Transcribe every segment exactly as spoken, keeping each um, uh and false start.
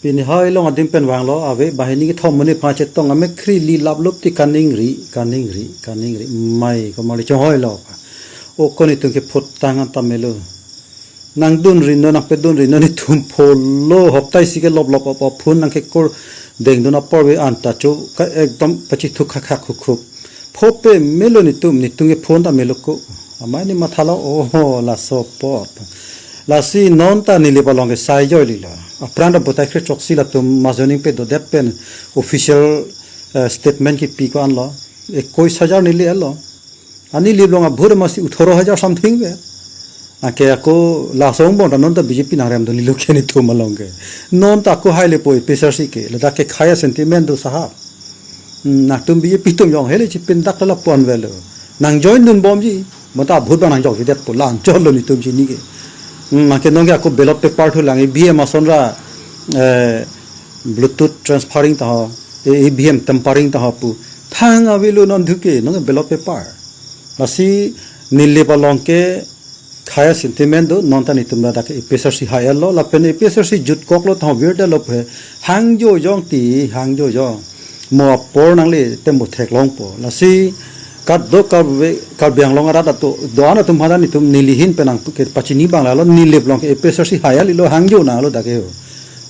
Pini hai along adim pen vanglo, ave banghini kethom monit aphan chetong amekhri li laplup ti kaningri, kaningri, kaningri, mai komarli chonghoi lo. O ko netum ke phutang an ta melo. Nangdunri non, nangpedunri non, netum pholo, hopta isi ke lop lop op op phun nangkekur dengdun apor ave anta chu ka ekdom pachithuk khak khak khuk khuk. Pho pamelo netum, netum ke phone ta melo ko. Amei ni mathalo, oho, laso apot. Lasi non ta Nilip along ke sai joililo. Aphrang ta botai kre choksi latum mass joining pe dodet pen official, eh, statement kipi ko-an lo. Ekkois hajar neli elo. Ani Nilip along abhur masi othoro hajar something ave. Anke ako laso angbong ta non ta B J P nangrem do nilo ke netum along ke. Non ta ako hai lepo A P H L C ke. Ladak ke khei asentiment do sahab. Hmm, nangtum B J P atum jong hele chipindak ta lapu-an avelo. Nang join dunbomji. Bonta vote abang nangjokji detpo la-an chotlo netum chini ke. Hmm, anke non ke ako ballot paper thulang, E V M ason ra, eh, Bluetooth transferring ta ho, eh, E V M tampering ta ho pu. Thang avelo non thu ke, non ke ballot paper. Lasi Nilip along ke khei asentiment do, non ta netum ladak ke A P H L C hai elo, lapen A P H L C jutkoklo ta ho virdetlo phe, hangjo jong ti, hangjo jong. Mo apor nangle te mo theklongpo. Lasi kadokave Karbi Anglong arat atum, do-an atum aphan netum neli ahin pen nangke pachini abang lalo, Nilip along ke A P H L C hai alilo, hangjo nanglo dak ke ho.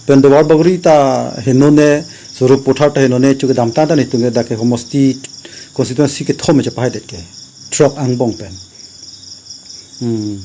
Pen Duarbagori ta henone, Sarupathar ta henone, chu kedamtang ta netum ke dak ke homosti constituency kethom chepahai det ke. Throk angbong pen. Hmm.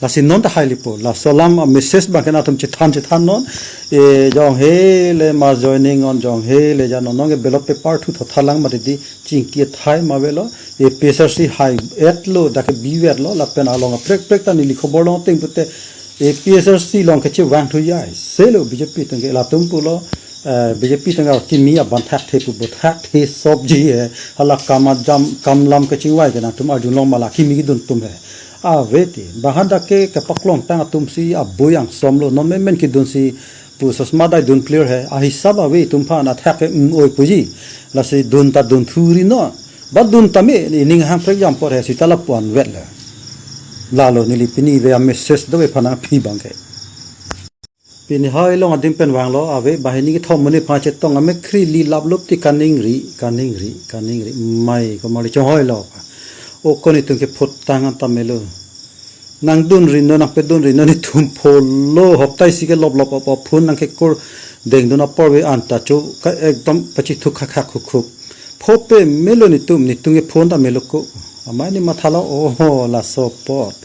Lasi non ta hai lepo, laso alam a message abang ke nangtum chethan chethan non, eh, jong hele mass joining on jong hele ja non, non ke ballot paper thu thothalang mati di chingki thai ma avelo, A P H L C hai etlo, dak ke bivetlo, lapen along aprek prek ta neli khobor long ting pute, A P H L C along ke chevang thu jai, selo B J P atum ke latum pulo, eh, B J P atum ke kimi abang thak the pu bo thak the sop ji he, hala kam ajam, kam lam kachingvai ke nangtum arjulong ma la kimi kedun atum he. Ave ti, bahan dak ke kepaklong tang atum si abui angsomlo, non memen kedun si pu sosma dai dun clear he, ahisap ave atum aphan athak ke, mm, oi puji. Lasi dun ta dun thuri non. Ba dun tame, nening hang prek jam apor he, sita lapu-an vet le. Lalo neli pini ave a message do ave aphan nangpi abang ke. Pini hai along adim pen vanglo, ave banghini kethom monit aphan chetong amekhri li laplup ti kaningri, kaningri, kaningri, mai komarli chonghoi lo. O ko netum ke phutang an ta melo. Nangdunri non, nangpedunri non, netum pholo, hopta isi ke lop lop op op phun nangkekur dengdun apor ave anta chu ka ekdom pachithuk khak khak khuk khuk. Pho pamelo netum, netum ke phone ta melo ko. Amei ni mathalo, oho, laso apot.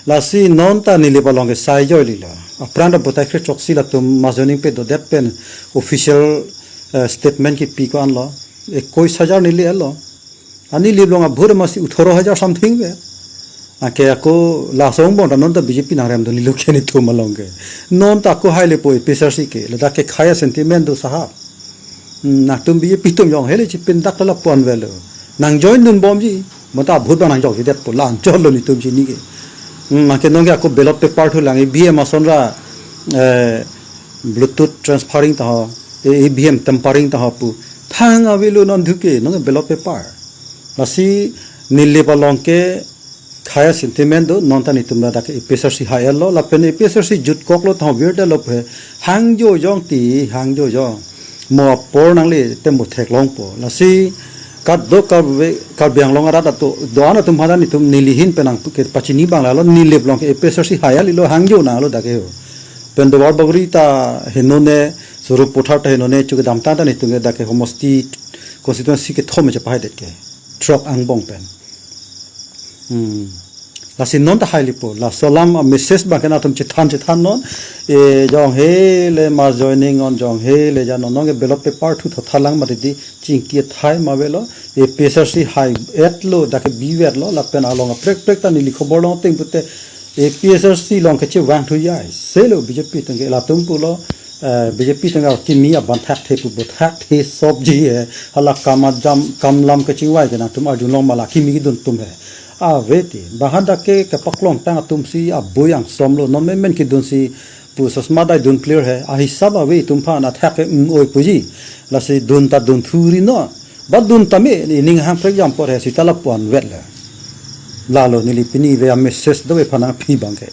Lasi non ta Nilip along ke sai joililo. Aphrang ta botai kre choksi latum mass joining pe dodet pen official, eh, statement kipi ko-an lo. Ekkois hajar neli elo. Ani Nilip along abhur masi othoro hajar something ave. Anke ako laso angbong ta non ta B J P nangrem do nilo ke netum along ke. Non ta ako hai lepo A P H L C ke. Ladak ke khei asentiment do sahab. Hmm, nangtum B J P atum jong hele chipindak ta lapu-an avelo. Nang join dunbomji. Bonta vote abang nangjokji detpo la-an chotlo netum chini ke. Hmm, anke non ke ako ballot paper thulang, E V M ason ra, eh, Bluetooth transferring ta ho, eh, E V M tampering ta ho pu. Thang avelo non thu ke, non ke ballot paper. Lasi Nilip along ke khei asentiment do, non ta netum ladak ke A P H L C hai elo, lapen A P H L C jutkoklo ta ho virdetlo phe, hangjo jong ti, hangjo jong. Mo apor nangle te mo theklongpo. Lasi kadokave Karbi Anglong arat atum, do-an atum aphan netum neli ahin pen nangke pachini abang lalo, Nilip along ke A P H L C hai alilo, hangjo nanglo dak ke ho. Pen Duarbagori ta henone, Sarupathar ta henone, chu kedamtang ta netum ke dak ke homosti constituency kethom chepahai det ke. Throk angbong pen. Hmm. Lasi non ta hai lepo, laso alam a message abang ke nangtum chethan chethan non, eh, jong hele mass joining on jong hele ja non, non ke ballot paper thu thothalang mati di chingki thai ma avelo, A P H L C hai etlo, dak ke bivetlo, lapen along aprek prek ta neli khobor long ting pute, A P H L C along ke chevang thu jai, selo B J P atum ke latum pulo, eh, B J P atum ke kimi abang thak the pu bo thak the sop ji he, hala kam ajam, kam lam kachingvai ke nangtum arjulong ma la kimi kedun atum he. Ave ti, bahan dak ke kepaklong tang atum si abui angsomlo, non memen kedun si pu sosma dai dun clear he, ahisap ave atum aphan athak ke, mm, oi puji. Lasi dun ta dun thuri non. Ba dun tame, nening hang prek jam apor he, sita lapu-an vet le. Lalo neli pini ave a message do ave aphan nangpi abang ke.